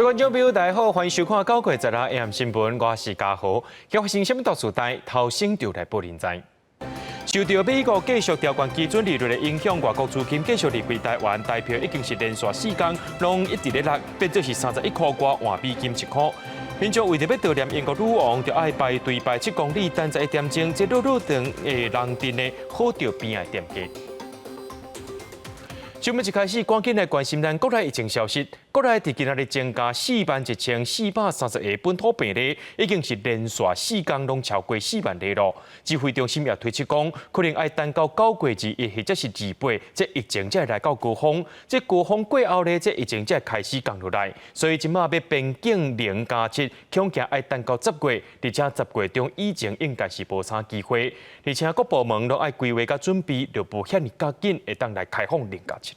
位觀眾朋友，大家好，歡迎收看9月16 AM 新聞，我是嘉豪。發生啥物大事代，頭先就來報您知。受著美國繼續調懸基準利率的影響，外國資金繼續離開台灣，台票已經是連續4工攏一直咧落，變做是31箍外換美金1箍。民眾為著欲悼念英國女王，就愛排隊排7公里，等11點鐘，這路路長的人陣的好著邊的店家。新聞一開始，趕緊來關心咱國內疫情消息。國內佇今仔日增加41,430個本土病例，已經是連續4工攏超過4萬例囉。指揮中心也推測講，可能愛等到9月21或者是28，這疫情才會來到高峰。這高峰過後呢，這疫情才會開始降落來。所以這馬欲邊境0+7，恐驚愛等到10月，而且10月中以前應該是無啥機會。而且各部門攏愛規劃佮準備，就無遐爾較緊會當來開放0+7。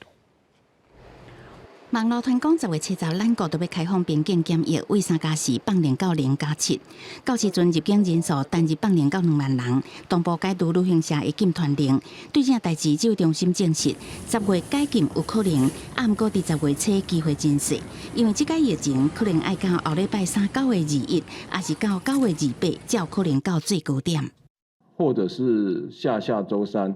網路傳講10月7日，咱國都欲開放邊境檢疫，對3+4放零到0+7。到時陣入境人數單日放零到2萬人，同步解除旅行社的禁團令。對這代誌，指揮中心證實，十月解禁有可能，啊，毋過佇十月初機會真細，因為這擺疫情可能愛到後禮拜三9月21，抑是到9月28，才有可能到最高點。或者是下下週三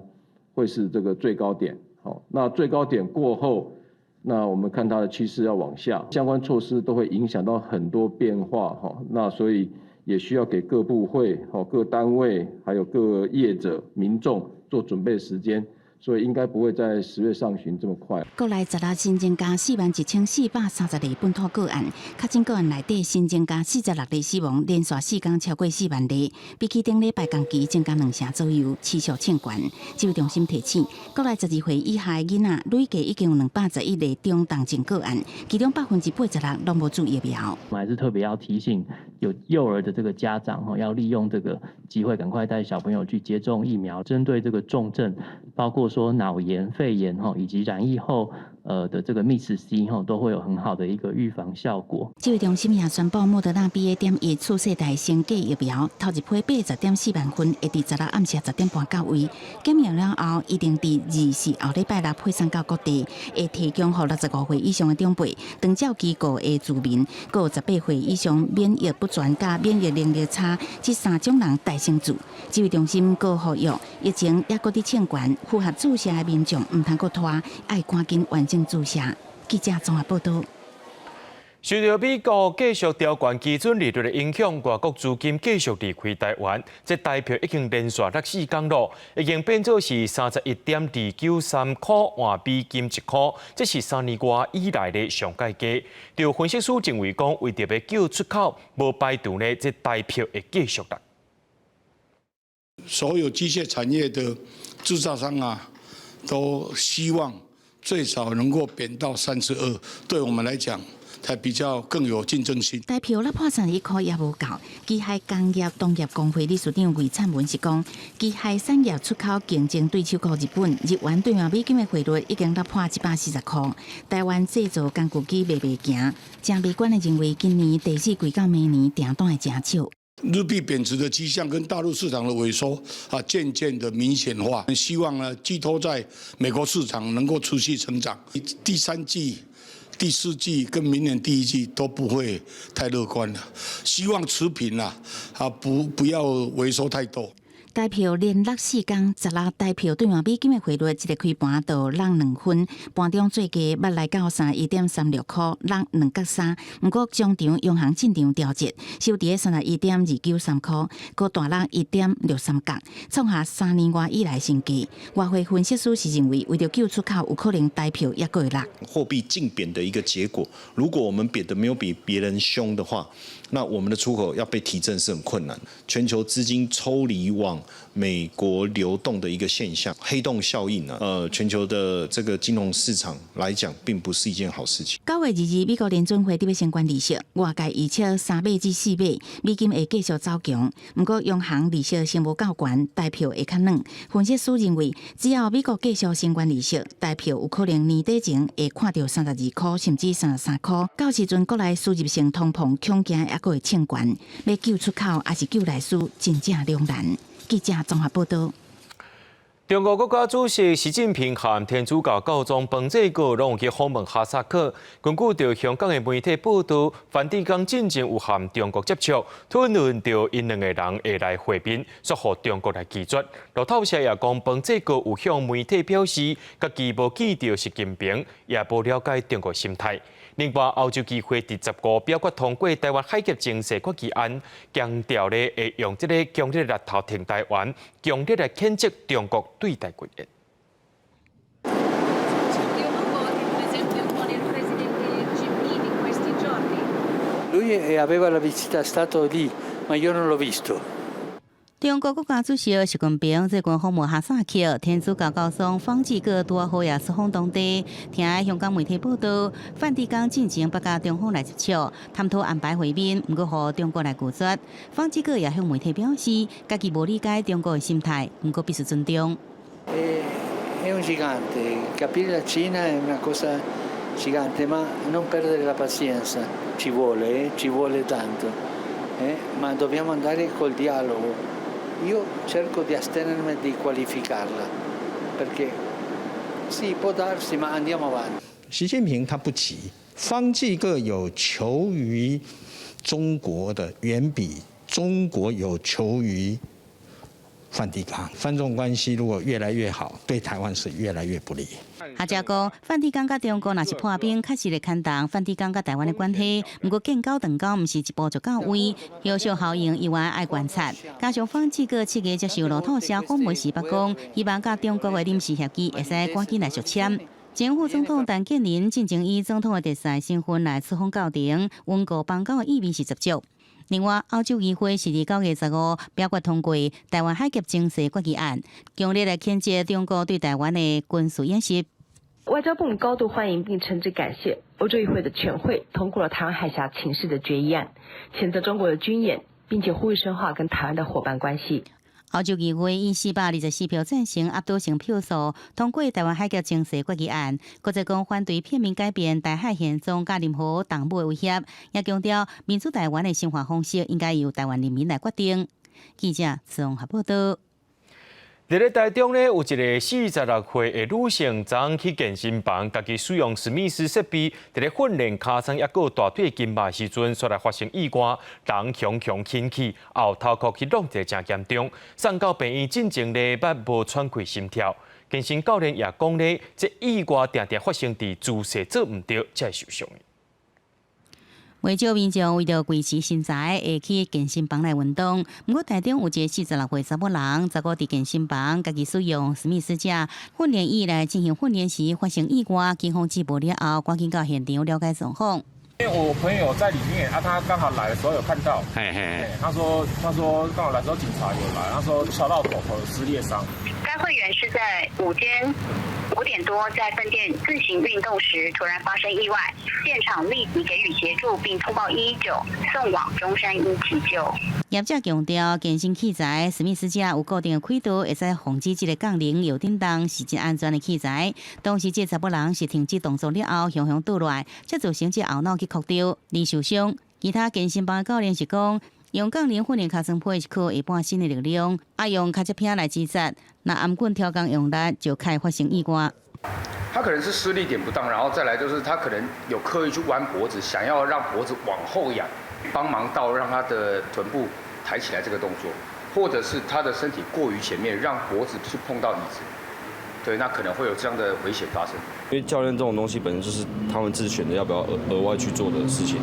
會是這個最高點。好，那最高點過後，那我們看它的趨勢要往下，相關措施都會影響到很多變化哈。那所以也需要給各部會、各單位，還有各業者、民眾做準備時間。所以應該不會在10月上旬這麼快。國內十六新增加41,430例本土個案，確診個案內底新增加46例死亡，連續4工超過4萬例，比起頂禮拜同期增加兩成左右，持續衝懸。指揮中心提醒，國內12歲以下的囡仔累計已經有211例中重症個案，其中86%攏無注疫苗。我們還是特別要提醒有幼兒的這個家長，要利用這個機會，趕快帶小朋友去接種疫苗，針對這個重症，包括說腦炎、肺炎以及染疫後的這個 MIS-C 都會有很好的一個預防效果。指揮中心也宣布，莫德納 BA.1次世代生技疫苗頭一批80.4萬份，會佇十六暗時10點半到位。檢驗了後，一定佇24後禮拜六配送到各地，會提供予65歲以上的長輩、長照機構的住民，閣有18歲以上免疫不全佮免疫能力差這三種人代先注。指揮中心閣呼籲，疫情猶閣佇衝懸，符合注射的民眾毋通閣拖，愛趕緊完成注射。記者綜合報道。受著美國繼續調懸基準利率的影響，外國資金繼續離開台灣，這台票已經連續落4工囉，已經變做是31.293箍換美金1箍，這是3年外以來的上蓋低。就分析師認為講，為著欲救出口，無排除呢，這台票會繼續落。所有機械產業的製造商啊，都希望最少能夠貶到32，對我們來講，才比較更有競爭性。台票落破31箍也無夠，機械工業同業公會理事長魏燦文是講，機械產業出口競爭對手國日本，日元對換美金的匯率已經落破140箍。台灣製造工具機賣袂行，誠悲觀的認為，今年第四季到明年訂單會誠少。日幣貶值的跡象跟大陸市場的萎縮啊，漸漸的明顯化。希望呢，寄託在美國市場能夠持續成長。第三季、第四季跟明年第一季都不會太樂觀了。希望持平啦，啊，不要萎縮太多。台票連落4工，十六台票對換美金的匯率，一个開盤就落2分，盤中最低捌來到31.36箍，落2角3。毋過終場央行進場調節，收佇31.293箍，閣大落1.63角，創下3年外以來新低。外匯分析師是認為，為著救出口，有可能台票猶閣會落。貨幣競貶的一個結果，如果我們貶得沒有比別人兇的話，那我們的出口要被提振是很困難。全球資金抽離往美國流動的一個現象，黑洞效應呢？全球的這個金融市場來講，並不是一件好事情。9月22，美國聯準會佇欲升懸利息，外界預測3碼至4碼，美金會繼續走強。毋過央行利息升無夠懸，台票會較軟。分析師認為，只要美國繼續升懸利息，台票有可能年底前會看著32箍，甚至33箍。到時陣國內輸入性通膨恐驚猶閣會衝懸，欲救出口抑是救內需，真正兩難。記者綜合報道。中國國家主席習近平和天主教教宗方濟各攏有去訪問哈薩克。根據著香港的媒體報道，梵蒂岡進前有和中國接觸，討論著𪜶兩個人會來會面，煞予中國來拒絕。路透社也講，方濟各有向媒體表示，家己無見著習近平，也無了解中國心態。另外，歐洲議會佇15表決通過台灣海峽情勢決議案，強調咧會用這个強烈的力頭挺台灣，強烈來譴責中國對台軍演。 Lui aveva la visita stato lì, ma io non l'ho visto. 中國國家主席習近平最近訪問哈薩克，天主教教宗方濟各拄好也出訪當地。聽香港媒體報道，梵蒂岡進前欲佮中方來接觸，探討安排會面，毋過予中國來拒絕。方濟各也向媒體表示，家己無理解中國的心態，毋過必須尊重。 È un gigante, capire la Cina è una cosa gigante, ma non perdere la pazienza, ci vuole, ci vuole tanto, ma dobbiamo andare col dialogo. Io cerco di astenermi di qualificarla, perché sì, può darsi, ma andiamo avanti. 習近平他不急，方濟各有求於中國的，遠比中國有求於梵蒂岡。梵中關係如果越來越好，對台灣是越來越不利。學者講，梵蒂岡佮中國若是破冰，確實會牽動梵蒂岡佮台灣的關係。毋過建交斷交，毋是一步就到位，後續效應猶原愛觀察。加上方濟各7月接受路透社訪問時捌講，希望佮中國的臨時協議會使趕緊來續簽。前副總統陳建仁進前以總統的特使身份來出訪教廷，穩固邦交的意味是十足。另外，歐洲議會是佇9月15表決通過台灣海峽情勢決議案，強烈來譴責中國對台灣的軍事演習。外交部高度歡迎並誠摯感謝歐洲議會的全會通過了台灣海峽情勢的決議案，譴責中國的軍演，並且呼籲深化跟台灣的夥伴關係。歐洲議會以424票贊成壓倒性票數通過台灣海峽情勢決議案，閣再講反對片面改變台海現狀佮任何動武的威脅，也強調民主台灣的生活方式應該由台灣人民來決定。記者綜合報道。佇咧台中呢，有一个46歲的女性，昨昏去健身房，家己使用史密斯設備，佇咧訓練尻川抑閣大腿筋肉時陣，煞來發生意外，人雄雄輕去，後頭殼去挵一个誠嚴重，送到病院進前咧，捌無喘氣心跳。健身教練也講咧，這意外定定發生佇姿勢做毋對，才會受傷的。袂少民眾為著維持身材，會去健身房來運動。毋過台中有一个46歲查某人，昨昏佇健身房家己使用史密斯架訓練椅來進行訓練時，發生意外，警方接報了後，趕緊到現場了解狀況。因為我朋友在裡面，啊，他剛好來的時候有看到，嘿嘿，他說剛好來的時候警察有來，他說敲到頭頭有撕裂傷。該會員是在午間5點多在飯店自行運動時突然發生意外，現場立即給予協助並通報119，送往中山醫急救。業者強調，健身器材史密斯架有固定的軌道，會使防止這个槓鈴搖振動，是真安全的器材。當時這查某人是停止動作了後，雄雄倒落來，才造成這後腦去磕著而受傷。其他健身房的教練是講，用槓鈴訓練尻川皮是靠下半身的力量，啊用跤脊片來支撐，若頷頸調工用力就較會發生意外。他可能是施力點不當，然後再來就是他可能有刻意去彎脖子，想要讓脖子往後仰，幫忙到讓他的臀部抬起來這個動作，或者是他的身體過於前面，讓脖子去碰到椅子，對，那可能會有這樣的危險發生。因為教練這種東西本身就是他們自選的要不要額外去做的事情。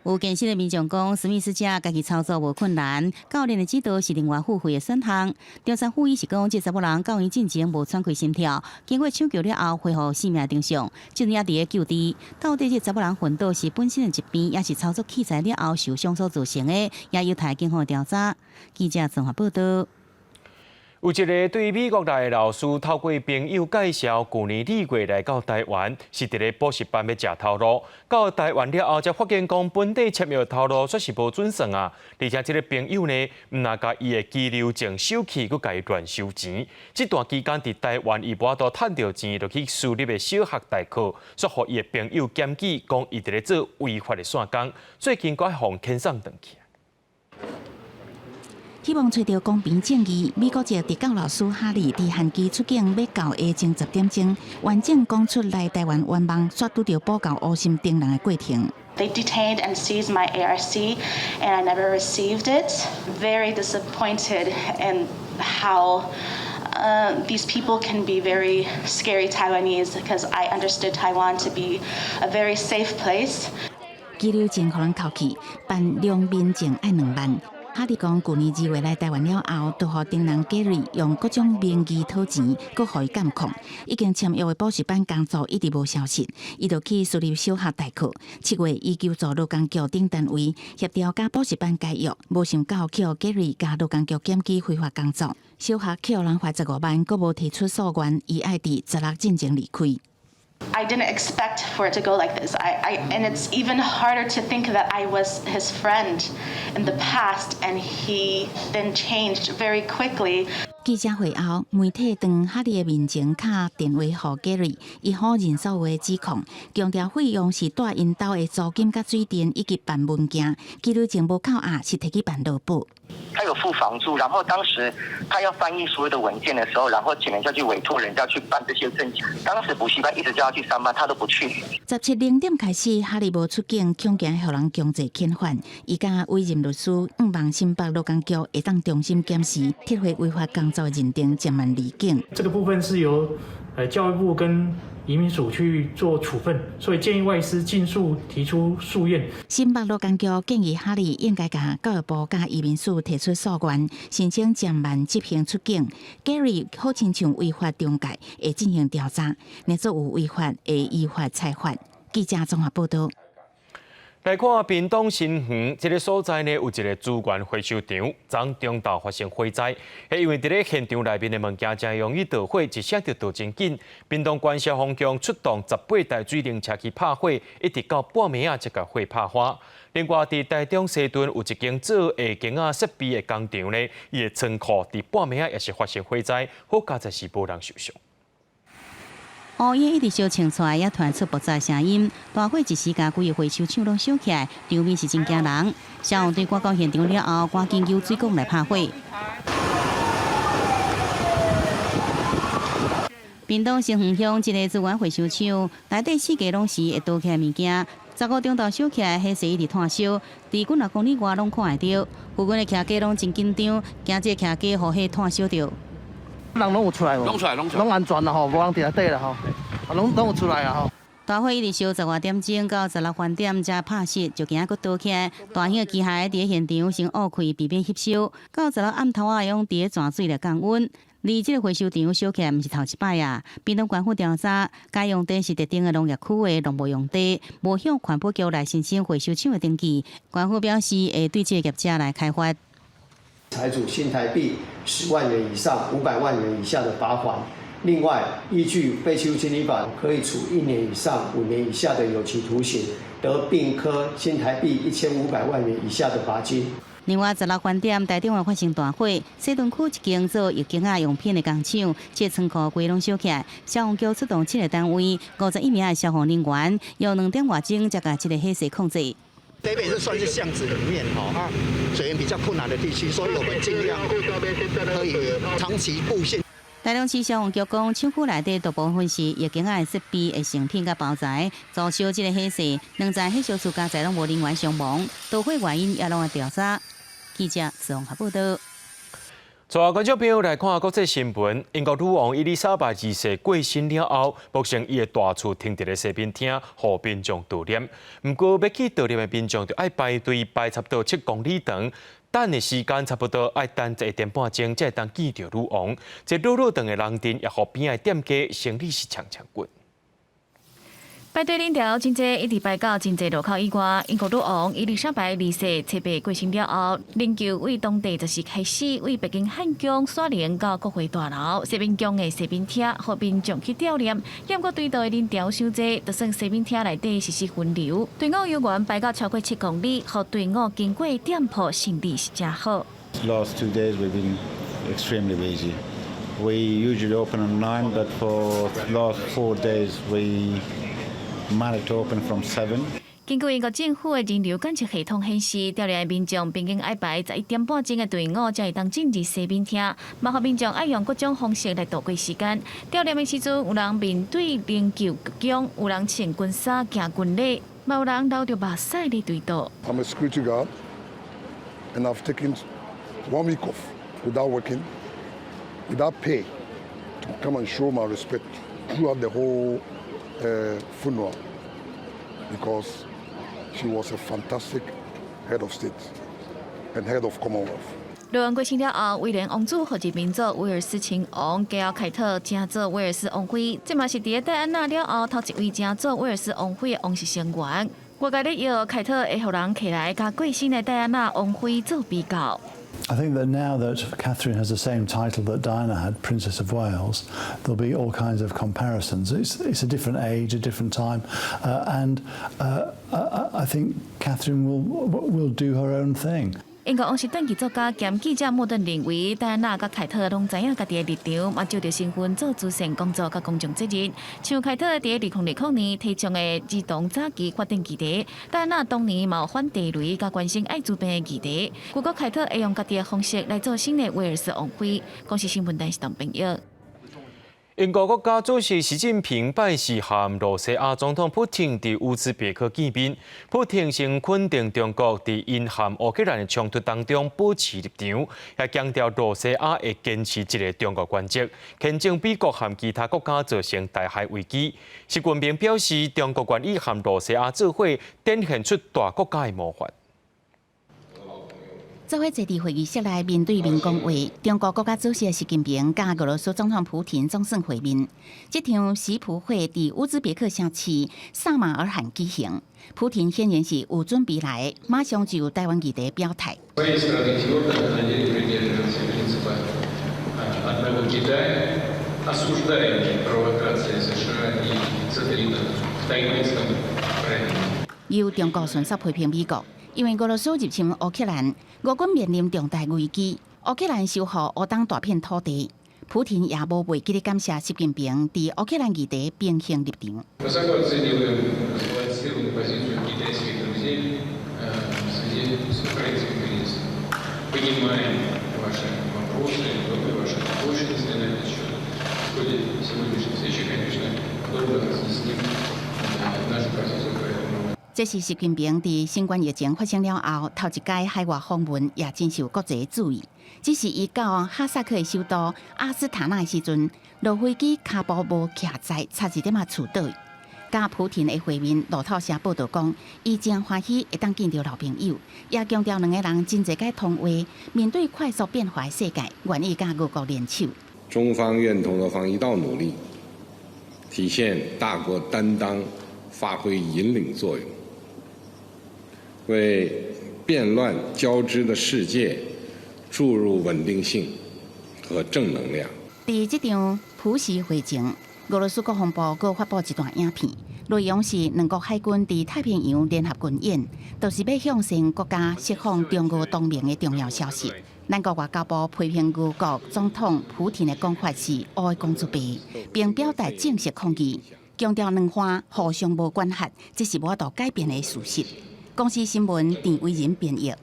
有健身的民眾講，史密斯架家己操作無困難，教練的指導是另外付費的選項。中山附醫是講，這查某人到院進前無喘氣心跳，經過搶救了後恢復生命徵象，這陣也佇咧救治。到底這查某人昏倒是本身的疾病，抑是操作器材了後受傷所造成的，也有待警方調查。記者綜合報道。有一个對美國來的老師，透過朋友介紹，舊年2月來到台灣，是佇咧補習班欲食頭路。到台灣了後，才發現講本地簽約頭路煞是無準算啊！而且這个朋友呢，毋但共伊的居留證收去，閣共伊亂收錢。這段期間佇台灣，伊無法度趁著錢，就去私立的小學代課，煞予伊的朋友檢舉，講伊佇咧做違法的散工。最近閣予遣送轉去。希望揣著公平正義。美國籍特教老師哈利佇限期出境欲到下鐘10點鐘，完整講出來台灣願望，煞拄著補教烏心叮人的過程。 They detained and seized my ARC, and I never received it. Very disappointed in how these people can be very scary Taiwanese because I understood Taiwan to be a very safe place. 居留證予人扣去，辦良民證愛2萬。哈利講，舊年2月來台灣了後，就予丁人 Gary 用各種名義討錢，閣予伊監控。已經簽約的補習班工作一直無消息，伊就去私立小學代課。7月，伊求助勞工局等單位協調佮補習班解約，無想到予 Gary 佮勞工局檢舉非法工作，小學予人罰15萬，閣無提出訴願，伊愛佇16進前離開。 I didn't expect for it to go like this. And it's even harder to think that I was his friend in the past and he then changed very quickly. 記者會後，媒體當哈利的面前敲電話予 Gary，伊否認所有的指控，強調費用是蹛𪜶兜的租金佮水電以及辦文件，居留證無扣押，是提去辦勞保。他有付房租，然後當時他要翻譯所有的文件的時候，然後請人家去委託人家去辦這些證件。當時補習班一直叫他去上班，他都不去。17零點開始，哈利無出境，恐驚予人強制遣返。伊佮委任律師，向望新北勞工局會當重新檢視撤回違法工作認定，暫緩離境。這個部分是由教育部跟移民署去做處分，所以建議外師盡速提出訴願。新北勞工局建議哈利應該共教育部佮移民署提出訴願，申請暫緩執行出境。Gary 好親像違法中介，會進行調查，若做有違法，會依法裁罰。記者綜合報道。來看屏東新園這个所在呢，有一个資源回收場，昨中晝發生火災，彼因為佇咧現場內面的物件誠容易著火，一下就著真緊。屏東縣消防局出動18台水冷車去拍火，一直到半暝仔才共火拍花。另外，佇台中西屯有一間做下間仔設備的工廠呢，伊的倉庫佇半暝仔也是發生火災，好佳哉是無人受傷。烏煙一直燒衝出來，也傳出爆炸聲音。大火一時間，規个回收廠攏燒起來，場面是真驚人。消防隊趕到現場了後，趕緊用水管來拍火。屏東新園鄉這个資源回收廠，內底四界攏是會倒起來物件。15中晝燒起來，火勢一直湠燒，佇幾若公里外攏看會著。附近的徛家攏真緊張，驚這个徛家予火湠燒著。人攏有出來無？攏出來，攏出來，攏安全啦吼，無人佇內底啦吼，攏攏有出來啦吼。大火一直燒10外點鐘，到16點才拍熄，就驚閣著起來。大型的機械佇現場先挖開，避免翕燒。到16暗頭仔用佇咧泉水來降溫。離這个回收場燒起來毋是頭一擺啊！屏東縣府調查，該用地是特定的農業區的農業用地，無向環保局來申請回收廠的登記。縣府表示會對這个業者來開罰。裁處新台幣10萬元以上500萬元以下的罰鍰。另外，依據廢棄物清理法，可以處1年以上5年以下的有期徒刑，得併科新台幣1500萬元以下的罰金。另外，16飯店台中也發生大火，西屯區一間做浴巾仔用品的工廠，這倉庫規攏燒起來，消防局出動七个單位，51名的消防人員，用2點外鐘才共這个火勢控制。北北是算是巷子裡面吼啊，水源比較困難的地區，所以我們盡量可以長期布線。台中市消防局講，廠區內底大部分是浴巾仔的設備的成品佮包材，造成這个火勢，兩台火燒厝加載攏無人員傷亡，導火原因也攏會調查。記者綜合報道。帶觀眾朋友來看國際新聞。英國女王伊麗莎白二世過身了後，目前伊的大厝停佇咧西敏廳，予民眾悼念。毋過欲去悼念的民眾，就愛排隊排差不多7公里長，等的時間差不多愛等1點半鐘，才會當見著女王。這落落長的人陣，也予邊仔的店家生意是衝衝滾。排隊人潮真濟，一直排到真濟路口以外。英國女王伊麗莎白二世七八過身了後，靈柩為當地十四開始為白金漢宮徙靈到國會大樓西敏宮的西敏廳，予民眾去悼念。毋過隊頭的人潮傷濟，就算西敏廳內底實施分流，隊伍猶原排到超過7公里，予隊伍經過店鋪生意是誠好。 Last 2 days we've been extremely busy. We usually open at 9, but for last 4 days we managed to open from 7. 根據英國政府的人流監測系統顯示，弔唁的民眾平均愛排11點半鐘的隊伍，才會當進入西敏廳。麻煩民眾愛用各種方式來度過時間。弔唁的時陣，有人面對靈柩鞠躬，有人穿軍衫行軍禮，嘛有人流著目屎咧追悼。 I'm a security guard, and I've taken one week off without working, without pay, to come and show my respect throughout the whole funeral, because she was a fantastic head of state and head of Commonwealth. 女王過身了後，威廉王子予任命做威爾斯親王，加後凱特成做威爾斯王妃，這嘛是佇咧戴安娜了後頭一位成做威爾斯王妃的王室成員。外界咧臆凱特會予人提來佮過身的戴安娜王妃做比較。 I think that now that Catherine has the same title that Diana had, Princess of Wales, there'll be all kinds of comparisons. It's a different age, a different time, and I think Catherine will do her own thing. 英國王室傳記作家兼記者莫頓認為，戴安娜佮凱特攏知影家己的立場，嘛藉著身份做慈善工作佮公眾責任。像凱特佇2020年提倡的兒童早期發展議題，戴安娜當年嘛有反地雷佮關心愛滋病的議題。預估凱特會用家己的方式來做新的威爾斯王妃。公視新聞台是董朋友。英國國家主席習近平拜四和露西亞總統普廷佇烏茲別克見面。普廷先肯定中國佇𪜶和烏克蘭的衝突當中保持立場，也強調露西亞會堅持一个中國原則，譴責美國和其他國家造成台海危機。習近平表示，中國願意和露西亞做伙，展現出大國家的模範。做伙坐佇會議室內面對面講話，中國國家主席習近平佮俄羅斯總統普廷總算會面。這場習普會佇烏茲別克城市薩馬爾罕舉行。普廷顯然是有準備來，馬上就台灣議題表態。 Свои страны твердо на деле придерживаются принципа одного Китая, осуждаем провокации США и сателлитов в Тайваньском проливе. 由中國迅速批評美國。因為俄羅斯入侵烏克蘭，俄軍面臨重大危機。烏克蘭收復烏東大片土地，普廷也無袂記得感謝習近平佇烏克蘭議題平衡立場。 Высоко оцениваем сбалансированную позицию китайских друзей в связи с украинским кризисом. Понимаем ваши вопросы, ваши озабоченности на этот счет. В ходе сегодняшней встречи, конечно, подробно разъясним нашу позицию по этому. 這是習近平佇新冠疫情發生了後，頭一擺海外訪問，也真受國際注意。只是伊到哈薩克的首都阿斯塔納的時陣，落飛機跤步無徛在，差一點仔揤倒。佮普廷的會面，路透社報道講，伊真歡喜會當見著老朋友，也強調兩个人真濟擺通話，面對快速變化的世界，願意佮俄國聯手。中方願同俄方一道努力，體現大國擔當，發揮引領作用，為變亂交織的世界注入穩定性和正能量。佇這場普習會前，俄羅斯國防部閣發布一段影片，內容是兩國海軍佇太平洋聯合軍演，就是欲向新國家釋放中俄同盟的重要消息。咱國外交部批評俄國總統普廷的講法是烏講出白，並表達正式抗議，強調兩岸互相無管轄，這是無法度改變的事實。公視新聞鄭偉仁編譯。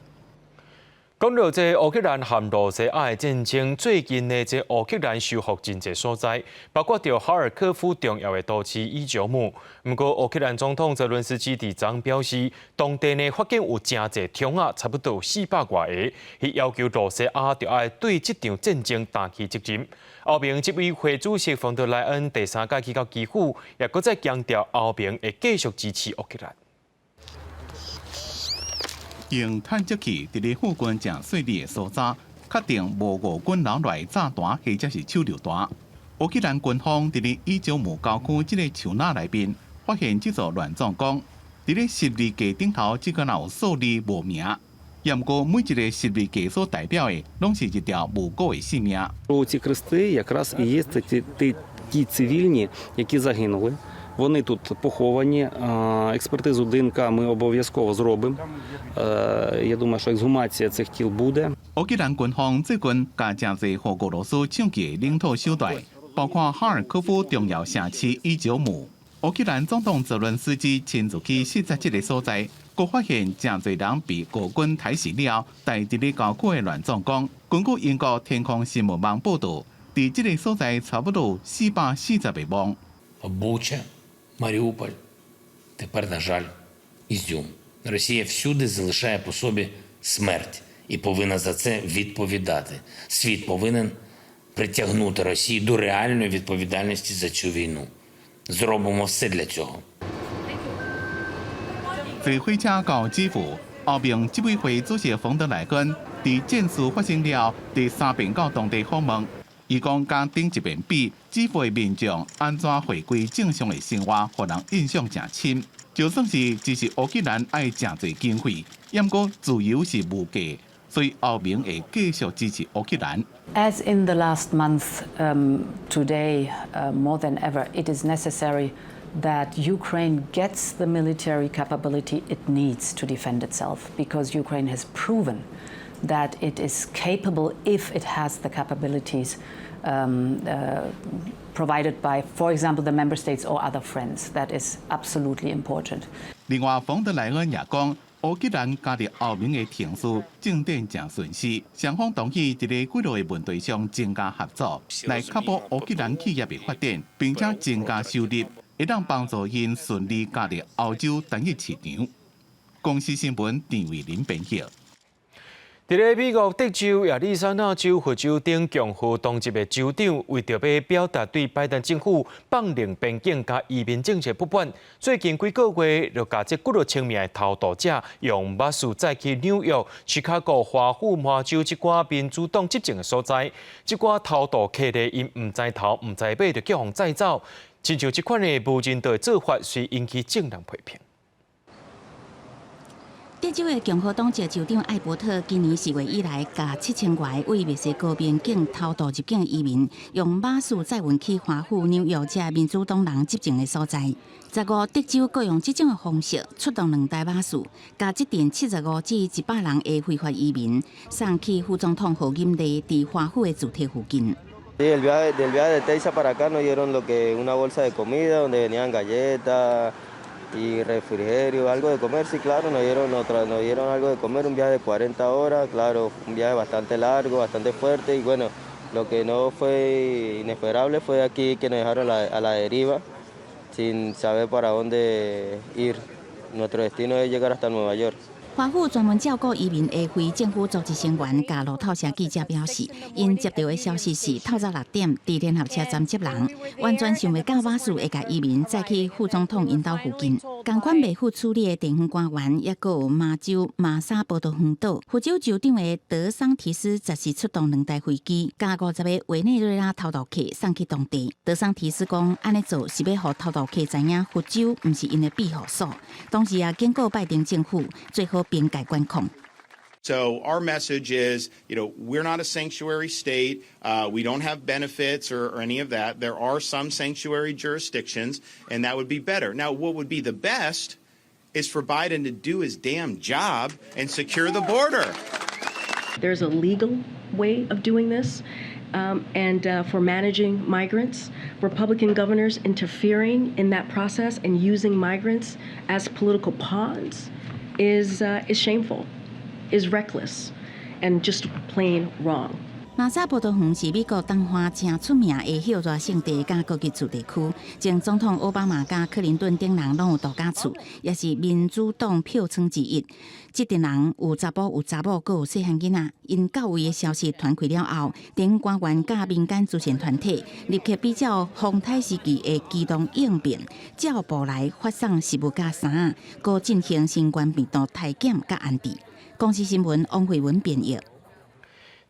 講到這烏克蘭和露西亞的戰爭，最近呢，這烏克蘭收復真濟所在，包括著哈爾科夫重要的都市伊久姆。毋過烏克蘭總統澤倫斯基佇昨表示，當地呢發現有誠濟槍仔，差不多400外个，伊要求露西亞著愛對這場戰爭擔起責任。歐盟執委會主席馮德萊恩第三擺去到基輔，也閣再強調歐盟會繼續支持烏克蘭。用探測器佇咧附近誠細膩的搜查，確定無俄軍留落來炸彈或者是手榴彈。烏克蘭軍方佇咧伊久姆郊區這个樹林內面發現這座亂葬崗，佇咧十字架頂頭，這個有數字無名。毋過每一个十字架所代表的，攏是一條無辜的性命。 Ці хрести якраз і є ті цивільні, які загинули. Вони тут поховані. Експертизу ДНК ми обов'язково зробимо. Я думаю, що ексгумація цих тіл буде. 烏克蘭軍方最近共誠濟予俄羅斯搶去的領土手袋，包括哈爾科夫重要城市伊久姆。烏克蘭總統澤倫斯基親自去視察這个所在，閣發現誠濟人被俄軍刣死了。但佇咧郊區的亂葬崗，根據英國天空新聞網報導，佇這个所在差不多440个墓。 Буча, Маріуполь, тепер, на жаль, Ізюм. Росія всюди залишає по собі смерть і повинна за це відповідати. Світ повинен притягнути Росію до реальної відповідальності за цю війну. Зробимо все для цього. 坐火車到基輔，歐盟執委會主席馮德萊恩佇戰事發生了第三遍到當地訪問。伊講，佮頂一遍比，基輔的民眾按怎回歸正常的生活，予人印象誠深。就算是支持烏克蘭愛誠濟經費，毋過自由是無價，所以歐盟會繼續支持烏克蘭。 As in the last month, today, more than ever, it is necessary that Ukraine gets the military capability it needs to defend itself, because Ukraine has proven that it is capable if it has the capabilities provided by, for example, the member states or other friends. That is absolutely important. 另外，馮德萊恩也講，烏克蘭加入歐盟的程序進展誠順勢，雙方同意佇咧幾落个問題上增加合作，來確保烏克蘭企業的發展，並且增加收入，會當幫助𪜶順利加入歐洲單一市場。公視新聞陳慧琳編譯。佇咧美國德州、亞利桑那州、佛州等共和黨籍的州長，為著欲表達對拜登政府放任邊境佮移民政策不滿，最近幾個月就共這幾若千名的偷渡者用巴士載去紐約、芝加哥、華府、麻州這寡民主黨執政的所在。這寡偷渡客咧，𪜶毋知頭毋知尾，就予人載走，親像這款的無人道的做法，遂引起眾人批評。德州的共和黨籍州長艾伯特今年4月以來，共7000外位墨西哥邊境偷渡入境移民，用巴士載運去華府、紐約這民主黨人執政的所在。15，德州閣用這種的方式出動兩台巴士，共這陣75至100人的非法移民送去副總統賀錦麗佇華府的住宅附近。 Sí, el viaje, del viaje de Texas para acá nos dieron lo que una bolsa de comida donde venían galletas y refrigerio, algo de comer, sí, claro, nos dieron algo de comer, un viaje de 40 horas, claro, un viaje bastante largo, bastante fuerte y bueno, lo que no fue inesperable fue aquí que nos dejaron a la deriva sin saber para dónde ir. Nuestro destino es llegar hasta Nueva York. 華府專門照顧移民的非政府組織成員佮路透社記者表示，𪜶接著的消息是透早6點佇聯合車站接人，完全想袂到巴士會共移民載去副總統𪜶兜附近。仝款袂赴處理的地方官員，抑閣有麻州馬沙葡萄園島佛州州長的德桑提斯，則是出動兩台飛機，共50個委內瑞拉偷渡客送去當地。德桑提斯講，按呢做是欲予偷渡客知影佛州毋是𪜶的庇護所，同時也警告拜登政府做好邊界管控。 So our message is, we're not a sanctuary state. We don't have benefits or any of that. There are some sanctuary jurisdictions, and that would be better. Now, what would be the best is for Biden to do his damn job and secure the border. There's a legal way of doing this. And for managing migrants, Republican governors interfering in that process and using migrants as political pawns is shameful, is reckless, and just plain wrong. 馬沙葡萄園是美國東岸誠出名的歇熱勝地佮高級住宅區，前總統奧巴馬佮克林頓等人攏有度假厝，也是民主黨票倉之一。這陣人有查埔有查某，閣有細漢囡仔。𪜶到位的消息傳開了後，地方官員佮民間慈善團體立刻比照洪泰時期的機動應變，照步來發送食物佮衫，閣進行新冠病毒篩檢佮安置。公視新聞王慧文編譯。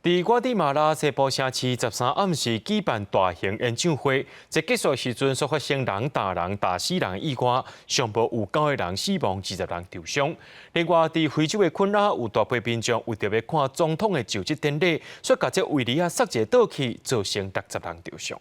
佇瓜地馬拉西部城市13暗時舉辦大型演唱會，在結束時陣所發生人打人、打死人意外，上無有九个人死亡，20人受傷。另外，佇非洲的肯亞有大批民眾為著欲看總統的就職典禮，煞共這圍籬仔塞一个倒去，造成60人受傷。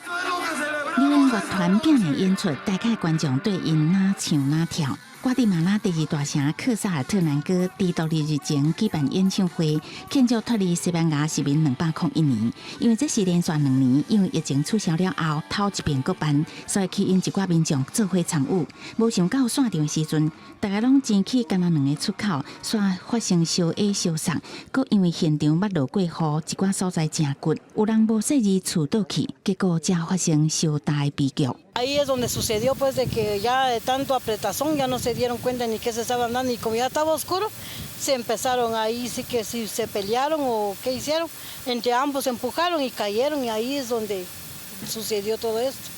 二零樂團拼命演出，台下觀眾對𪜶若唱若跳。瓜地馬拉第二大城克薩爾特南哥佇獨立日前舉辦演唱會，慶祝脫離西班牙殖民201年。因為這是連續2年，因為疫情取消了後，頭一遍閣辦，所以吸引一寡民眾做伙參與。無想到散場的時陣，大家攏擠去干焦兩个出口，煞發生相挨相捒。閣因為現場捌落過雨，一寡所在誠滑，有人無細膩跙倒去，結果才發生相大的悲劇。 Ahí es donde sucedió pues de que ya de tanto apretazón ya no se dieron cuenta ni qué se estaban dando y como ya estaba oscuro se empezaron ahí sí que si se pelearon o qué hicieron, entre ambos se empujaron y cayeron y ahí es donde sucedió todo esto.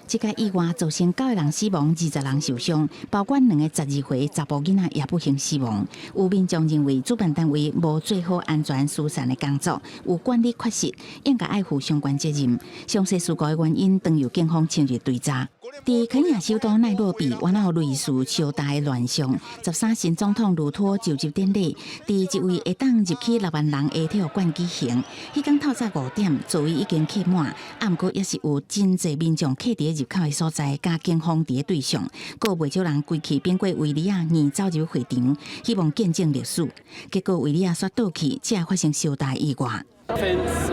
這個意外造成九个人死亡，20人受傷，包括兩个12歲查埔囡仔也不幸死亡。有民眾認為主辦單位無做好安全疏散的工作，有管理缺失，應該愛負相關責任。詳細事故的原因，當由警方深入追查。佇肯亞首都奈洛比，原有類似相大的亂象。13新總統魯托就職典禮，佇一位會當入去6萬人的體育館舉行。彼工透早5點，座位已經客滿，啊，毋過猶是有真濟民眾客佇入口的所在，佮警方佇咧對上，閣有袂少人規氣變過圍籬仔，硬走入會場，希望見證歷史。結果圍籬仔煞倒去，才會發生相大意外。 Fence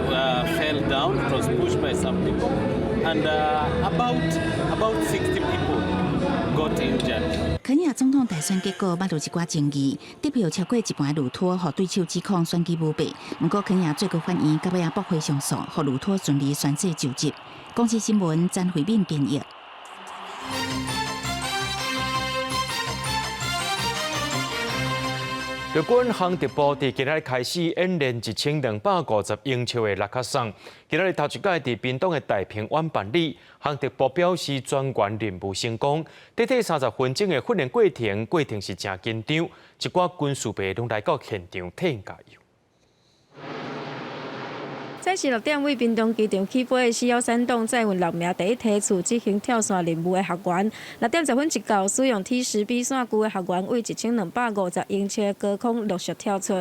fell down. It was pushed by some people, and about 60 people got injured. 肯亞總統大選結果捌有一寡爭議，得票超過一半的魯托予對手指控選舉舞弊。毋過肯亞最高法院到尾仔駁回上訴，予魯托順利宣誓就職。公視新聞詹慧敏編譯。陸軍航特部佇今仔日開始演練1250英尺的蚋殼送。今仔日頭一擺佇屏東的太平灣辦理，航特部表示全員任務成功。短短30分鐘的訓練過程，過程是誠緊張，一寡軍事迷攏來到現場替𪜶加油。早時6點對屏東機場起飛的C-13棟載運6名第一梯次執行跳傘任務的學員，6點10分一到，使用 T-10B 傘具的學員對1250英尺的高空陸續跳出。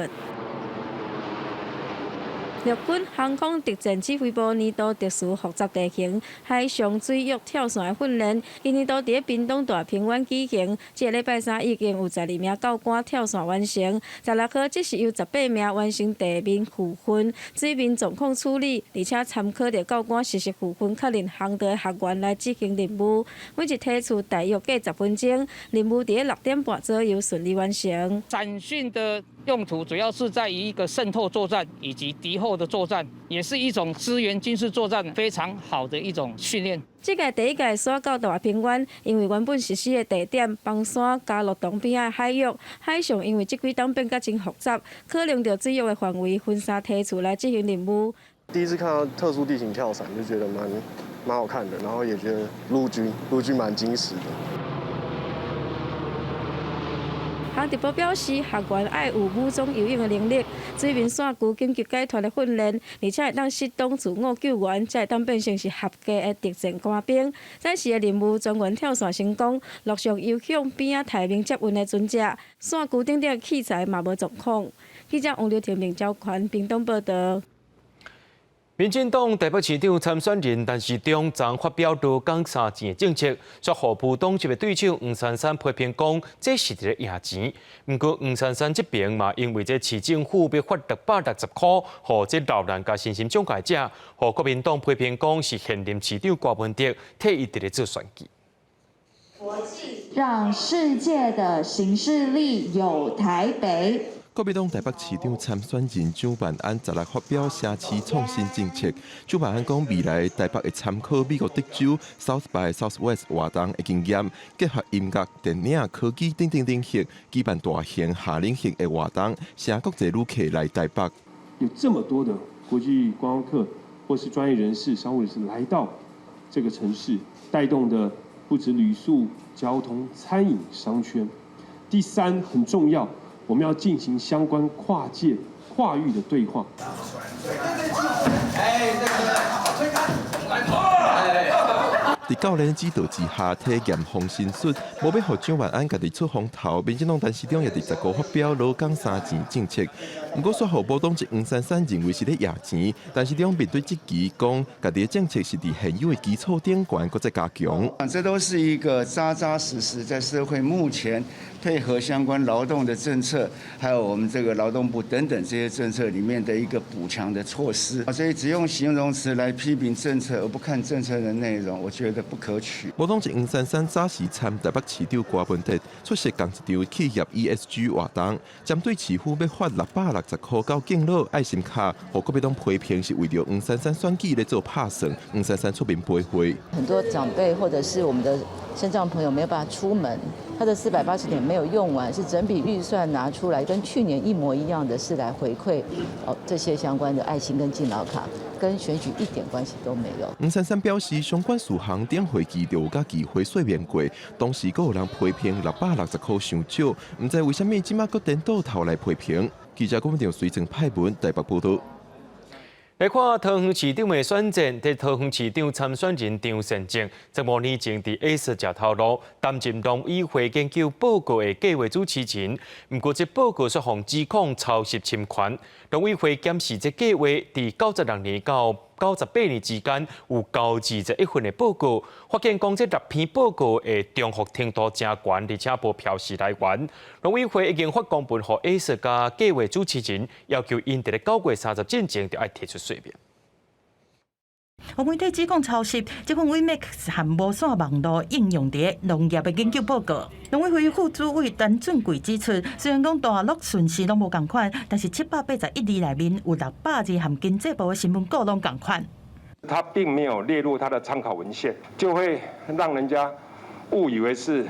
陸軍航空特戰指揮部年度特殊複雜地形海上水域跳傘的訓練，今年度佇咧屏東大平灣舉行。這个禮拜三已經有12名教官跳傘完成，16號則是由18名完成地面復訓、水面狀況處理，而且參考著教官實時復訓確認航道的學員來執行任務。每一梯次大約過10分鐘，任務佇咧6點半左右順利完成。展訓的用途主要是在於一個滲透作戰以及敵後的作戰，也是一種支援軍事作戰非常好的一種訓練。這屆第一屆徙到大平灣，因為原本實施的地點枋山加樂洞邊仔海域，海象因為這幾冬變甲真複雜，可能著水域的範圍分三梯次來執行任務。第一次看到特殊地形跳傘，就覺得蠻好看的，然後也覺得陸軍蠻精實的。航特部表示，學員愛有武裝游泳的能力，水面傘具緊急解脫的訓練，而且會當適當自我救援，才會當變成是合格的特戰官兵。展示的任務全員跳傘成功，陸續游向邊仔待命接運的船隻，傘具等等器材嘛無狀況。記者王劉婷、明昭權屏東報導。民進黨台北市長參選人陳時中昨發表勞工三錢的政策，煞予無黨籍的對手黃珊珊批評講，這是佇咧掖錢。毋過黃珊珊這邊嘛，因為這市政府欲發660箍，予這老人佮身心障礙者，予國民黨批評講是現任市長柯文哲替伊佇咧做選舉。讓世界的行事曆有台北。國民黨台北市長參選人蔣萬安十六發表城市創新政策。蔣萬安講，未來台北會參考美國德州 South by Southwest 活動的經驗，結合音樂、電影、科技等等領域，舉辦大型夏令營的活動，吸國際旅客來台北。有這麼多的國際觀光客或是專業人士、商務人士來到這個城市，帶動的不止旅宿、交通、餐飲、商圈。第三，很重要。我們要進行相關跨界、跨域的對話。佇教練指導之下體驗防身術，無欲予蔣萬安家己出風頭。民進黨陳時中也佇15發表勞工三錢政策，毋過煞予無黨籍黃珊珊認為是咧掖錢。陳時中面對質疑，講家己的政策是佇現有的基礎頂懸，閣再加強。這都是一個扎扎實實在社會目前配合相關勞動的政策，還有我們這個勞動部等等這些政策裡面的一個補強的措施。所以只用形容詞來批評政策，而不看政策的內容，我覺得不可取。無黨籍黃珊珊早時參台北市長柯文哲出席仝一場企業 ESG 活動，針對市府欲發660塊到敬老愛心卡，予國民黨批評是為著黃珊珊選舉咧做拍算，黃珊珊出面駁回。很多長輩或者是我們的身障朋友沒有辦法出門，他的480點沒有用完，是整筆預算拿出來，跟去年一模一樣的，是來回饋哦這些相關的愛心跟敬老卡，跟選舉一點關係都沒有。黃珊珊表示，相關事項頂會期就有佮議會說明過，當時閣有人批評660塊傷少，毋知為啥物這馬閣顛倒頭來批評。記者郭文隨正派文台北報道。來看桃園市長的選戰，佇桃園市長參選人張善政，15年前佇 A 四食頭路擔任農委會研究報告的計劃主持人，毋過這報告卻予指控抄襲侵權。農委會檢視這計劃，佇96年到98年之間有921份的報告，發現講這六篇報告的重複程度誠懸，而且無標示來源。農委會已經發公文予 A 四佮計劃主持人，要求𪜶佇咧9月30進前就愛提出說明。予媒體指控抄襲，這份 WiMAX 和無線網路應用佇農業的研究報告。農委會副主委陳俊貴指出，雖然講大陸順序攏無仝款，但是781字內面有600字和經濟部的新聞稿攏仝款。他並沒有列入他的參考文獻，就會讓人家誤以為是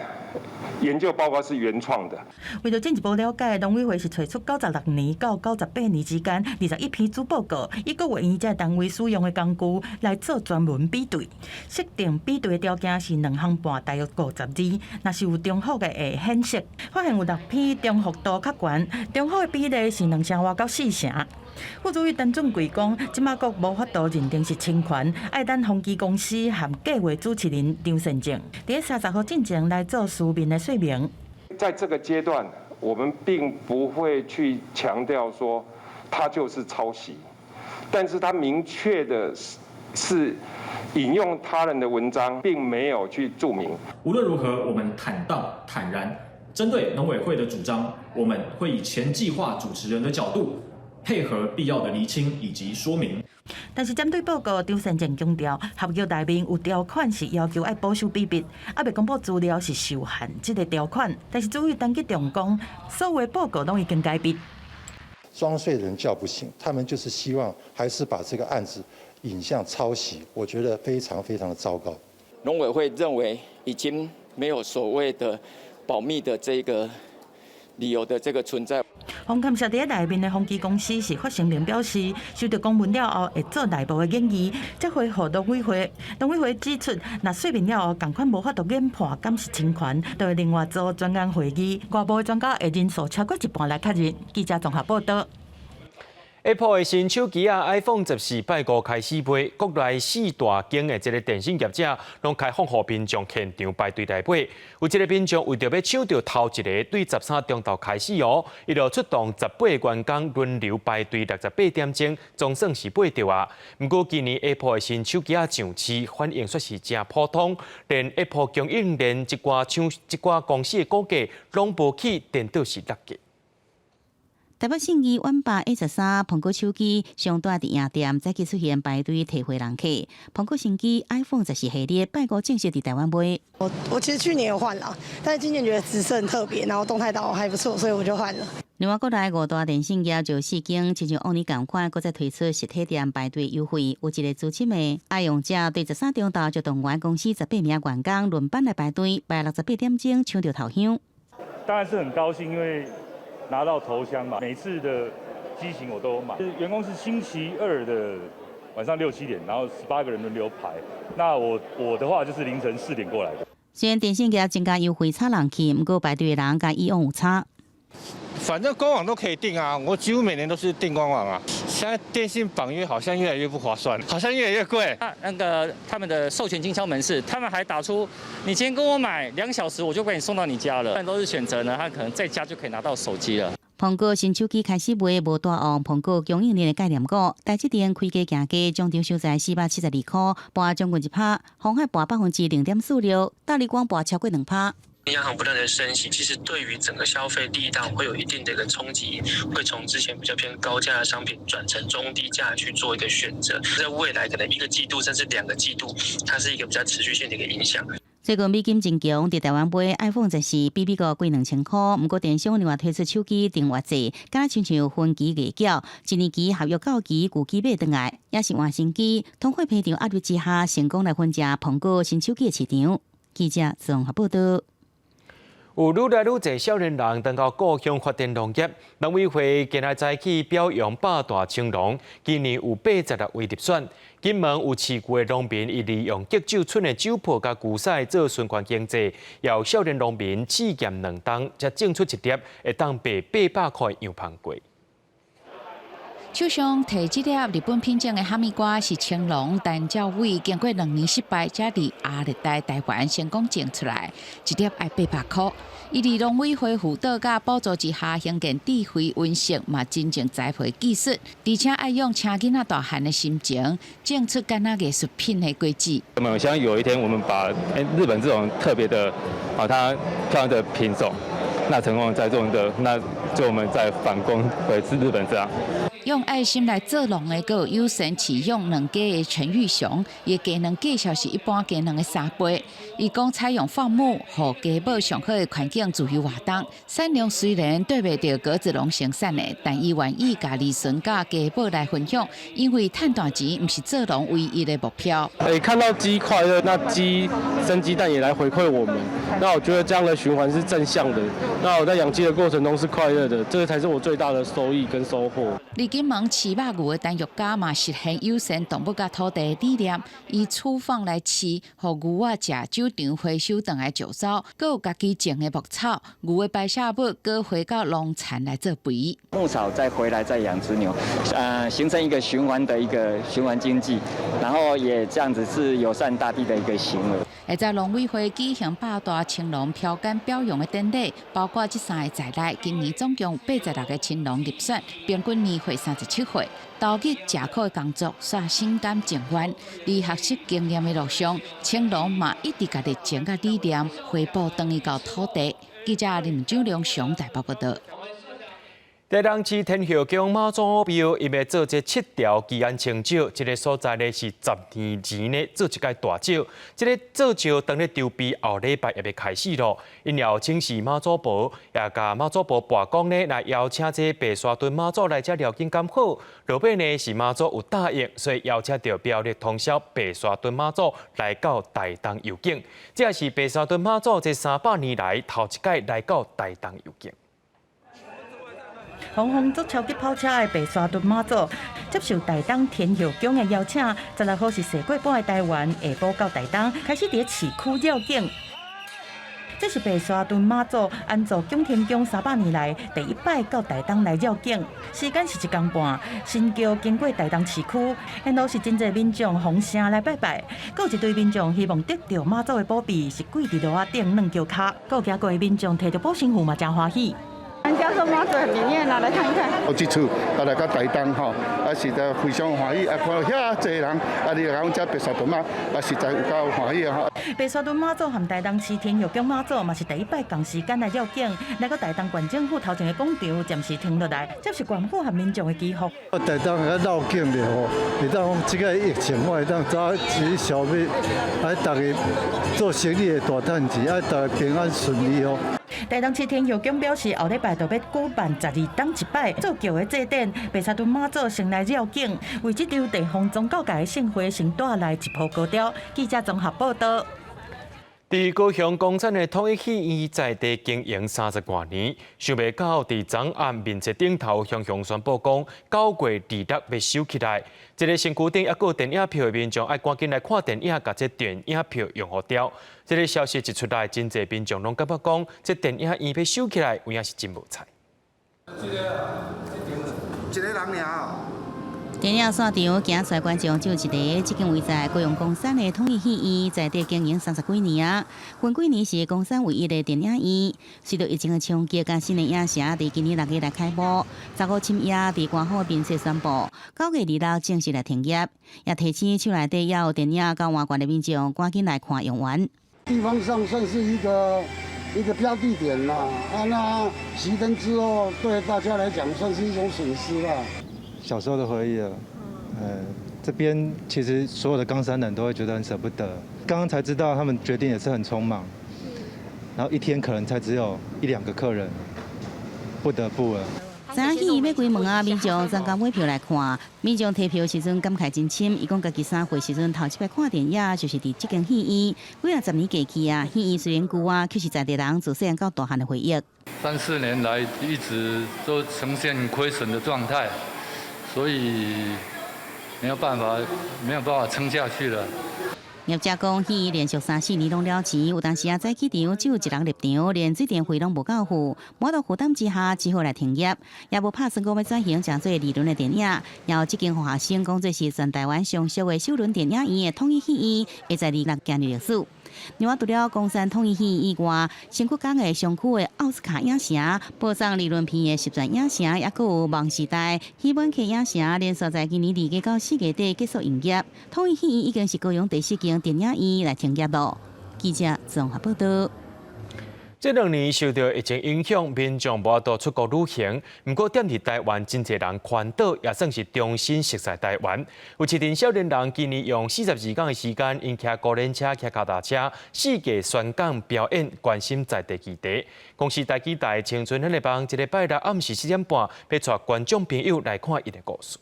研究報告是原創的。為著進一步了解，農委會是揣出96年到98年之間21篇主報告，以國衛院這單位使用的工具來做專門比對。設定比對的條件是兩行半大約50字，若是有重複的會顯示。發現有六篇重複度較懸，重複的比例是2成外到4成。副主委陳俊貴講，這馬閣無法度認定是侵權，愛等宏碁公司和計劃主持人張善政，佇30號進前來做書面的說明。在這個階段，我們並不會去強調說它就是抄襲，但是他明確的是引用他人的文章，並沒有去註明。無論如何，我們坦蕩坦然，針對農委會的主張，我們會以前計劃主持人的角度，配合必要的釐清以及說明。但是針對報告，張善政強調，合約內面有條款是要求愛保守秘密，猶未公布資料是受限這个條款。但是主委陳吉仲講，所有報告攏已經解密。裝睡人叫不醒，他們就是希望還是把這個案子引向抄襲，我覺得非常非常的糟糕。農委會認為已經沒有所謂的保密的這個理由的這個存在。紅勘社佇內面的宏碁公司是發聲明表示，收到公文了後會做內部的研議，才回覆農委會。農委會指出，若說明了後，仝款無法度研判敢是侵權，就會另外做專案會議，外部的專家會人數超過一半來確認。記者綜合報道。 Apple 的新手機仔 iPhone 14拜五開始賣，國內四大間的這个電信業者攏開放予民眾現場排隊來買。有一个民眾為著欲搶著頭一个，對13中晝開始哦，伊就出動18個員工輪流排隊68點鐘，總算是買著啊。毋過今年 Apple 的新手機仔上市，反應煞是誠普通，連 Apple 供應鏈一寡廠一寡公司的股價攏無起，顛倒是落價。台北信義遠霸 A13蘋果手機上大佇營店，早起出現排隊提貨人客。蘋果新機 iPhone 14系列拜五正式佇台灣賣。我其實去年有換了，但是今年覺得紫色很特別，然後動態島還不錯，所以我就換了。另外，國內五大電信業就四間，親像往年仝款，閣再推出實體店排隊優惠。有一个資深的愛用者對13中晝就動員公司18名員工輪班來排隊，排68點鐘搶著頭香。當然是很高興，因為拿到頭香嘛，每次的機型我都買。員工是星期二的晚上6、7點，然後18個人輪流排。那我的話就是凌晨4點過來的。雖然電信業增加優惠炒人氣，毋過排隊的人佮以往有差。反正官網都可以訂啊，我幾乎每年都是訂官網啊。現在電信綁約好像越來越不划算，好像越來越貴。啊，那個他們的授權經銷門市，他們還打出，你今天跟我買2小時，我就給你送到你家了。但都是選擇呢，他可能在家就可以拿到手機了。蘋果新手機開始賣，無大旺蘋果供應鏈的概念股，台積電開價行低，終場收在472塊，跋將近1%，鴻海跋0.46%，大立光跋超過2%。央行不斷的升息，其實對於整個消費力道會有一定的一個衝擊，會從之前比較偏高價的商品轉成中低價去做一個選擇，在未來可能一個季度甚至2個季度，它是一個比較持續性的一個影響。最近美金真強，佇台灣買 iPhone 14比美國貴2000塊。毋過電商另外推出手機訂閱制，敢若親像分期月繳，一年期合約到期，舊機買轉來，抑是換新機。通貨膨脹壓力之下，成功來分食蘋果新手機的市場。記者綜合報道。有愈來愈濟少年人轉到故鄉發展農業，農委會今日早起表揚百大青農，今年有86位入選。金門有飼牛的農民，伊利用菊酒村的酒粕佮牛屎做循環經濟，有少年農民試驗2冬，才種出一粒會當賣800塊的洋芳粿。手上提這粒日本品種的哈密瓜是青農陳兆偉經過2年失敗，才佇亞熱帶台灣成功種出來，一粒愛800塊。伊佇農委會輔導佮補助之下，興建智慧溫室，嘛真正栽培技術，而且愛用請囡仔大漢的心情，種出敢若藝術品的果子。我們希望有一天，我們把日本這種特別的啊，它漂亮的品種，那成功栽種的，那就我們再反攻回日本這樣。用愛心來做農的，閣有友善飼養兩家的陳玉雄，伊的雞卵價數是一般雞卵的3倍。伊講採用放牧，予雞母上好的環境自由活動。產量雖然對袂著閣子農生產的，但伊願意共兒孫佮雞母來分享，因為趁大錢毋是做農唯一的目標。欸，看到雞快樂，那雞生雞蛋也來回饋我們，那我覺得這樣的循環是正向的。那我在養雞的過程中是快樂的，這個才是我最大的收益跟收穫。佇金門飼肉牛的陳玉嘉嘛實現友善動物佮土地理念，以粗放來飼，予牛仔食酒廠回收轉來石藻，閣有家己種的牧草，牛的排泄物閣回到農田來做肥。牧草再回來再養殖牛，形成一個循環的一個循環經濟，然後也這樣子是友善大地的一個行為。會在農委會舉行百大青農飄桿表揚的典禮，包括這三個在內，今年總共有86個青農入選，平均年歲37歲，投入食苦的工作，煞心甘情願。佇學習經驗的路上，青農嘛一直共熱情佮理念回報轉去到土地。記者林九良上台北報道。台東市天后宮媽祖廟，伊欲做這七條祈安清醮，這个所在呢是10年前呢做一擺大醮，這个做醮當咧籌備後禮拜也欲開始囉。𪜶邀請是媽祖婆，也共媽祖婆跋講呢，來邀請這白沙屯媽祖來遮寮境敢好。落尾呢是媽祖有答應，所以邀請著表力通宵白沙屯媽祖來到台東遊境。這也是白沙屯媽祖這300年來頭一擺來到台東遊境。紅紅坐超級跑車的白沙屯媽祖接受台東天后宮的邀請，16號是踅過半个台灣，下晡到台東開始佇市區繞境。這是白沙屯媽祖安祖拱天宮300年來第一擺到台東來繞境，時間是一工半，神轎經過台東市區，沿路是真濟民眾奉聲來拜拜，閣有一堆民眾希望得著媽祖的保庇，是跪佇路仔頂軟轎跤，閣有行過的民眾提著保身符嘛，誠歡喜。人家說媽祖很靈驗啊，來看一看。我這次啊來到台東吼，啊實在非常歡喜，啊看到遐濟人，啊你來阮遮白沙屯媽，啊實在有夠歡喜啊吼。白沙屯媽祖和台東市天后宮媽祖嘛是第一擺仝時間來繞境，來到台東縣政府頭前的廣場，暫時停落來，接受縣府和民眾的祈福。台東較繞境咧吼，會當講這个疫情，我會當早去消滅，啊，逐家做生意會大趁錢，啊，逐家平安順利哦。台東市天后宮表示，後禮拜就欲舉辦12冬一擺做轎的祭典，白沙屯媽祖先來繞境，為這場地方宗教界的盛會先帶來一波高潮。記者綜合報道。佇高雄公產的統一戲院在地經營30外年，想袂到佇昨暗面冊頂頭雄雄宣布講9月26欲收起來。這个身軀頂猶閣有電影票的民眾愛趕緊來看電影，共這電影票用予掉。這个消息一出來，真濟民眾攏感覺講，這電影院欲收起來，有影是真無彩。一个人爾。電影散場行出來觀眾只有一个，這間位在高雄岡山的統一戲院，在地經營三十幾年啊。近幾年是岡山唯一的電影院。隨著疫情的衝擊，佮新的影城佇今年6月來開幕。15深夜佇官方面冊宣布，9月26正式來停業。也提醒厝內底猶有電影佮換券的民眾，趕緊來看用完。地方上算是一個一個標的點啦，啊，那熄燈之後，對大家來講算是一種損失啦。小時候的回憶了，這邊其實所有的岡山人都會覺得很捨不得。剛剛才知道他們決定也是很匆忙，然後一天可能才只有一兩個客人，不得不了。知影戲院欲關門啊，民眾專工買票來看。民眾提票時陣感慨真深，伊講家己3歲時陣頭一擺看電影就是佇這間戲院。幾仔十年過去啊，戲院雖然舊啊，卻是在地人自細漢到大漢的回憶。三四年來一直都呈現虧損的狀態。所以沒有辦法，沒有辦法撐下去了。業者講，戲院連續三四年攏了錢，有當時啊早起場只有一人入場，連水電費攏無夠付，無法度負擔之下，只好來停業。也無拍算講欲轉型成做二輪的電影。然後這間予學生講做是全台灣上俗的首輪電影院的統一戲院，會在26行入歷史。另外，除了岡山統一戲院以外，新北港的商區的奧斯卡影城、播送二輪片的十全影城，抑閣有夢時代、喜本客影城，連續在今年2月到4月底結束營業。統一戲院已經是高雄第四間電影院來停業囉。記者綜合報道。這兩年受著疫情影響，民眾無法度出國旅行。毋過，踮佇台灣真濟人環島，也算是重新熟悉台灣。有一陣少年人今年用42工的時間，𪜶騎孤輪車、騎跤踏車，四界宣講表演，關心在地議題。公視台語台青春彼个網，這个拜六暗時7點半，欲帶觀眾朋友來看𪜶的故事。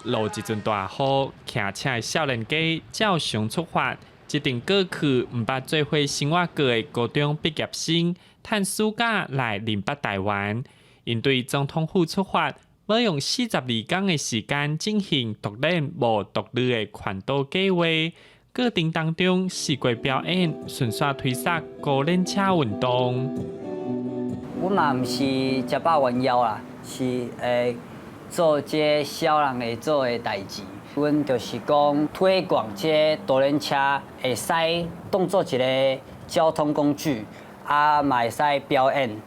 落一陣大雨，騎車的少年家照常出發。這陣過去毋捌做伙生活過的高中畢業生，趁暑假來認捌台灣。𪜶對總統府出發，欲用42工的時間進行獨輪無獨旅的環島計劃。過程當中，四界表演，順紲推捒孤輪車運動。阮嘛毋是食飽彎腰啦，是會做這痟人會做的代誌，阮就是講推廣這獨輪車會使當做一个交通工具，啊嘛會使表演。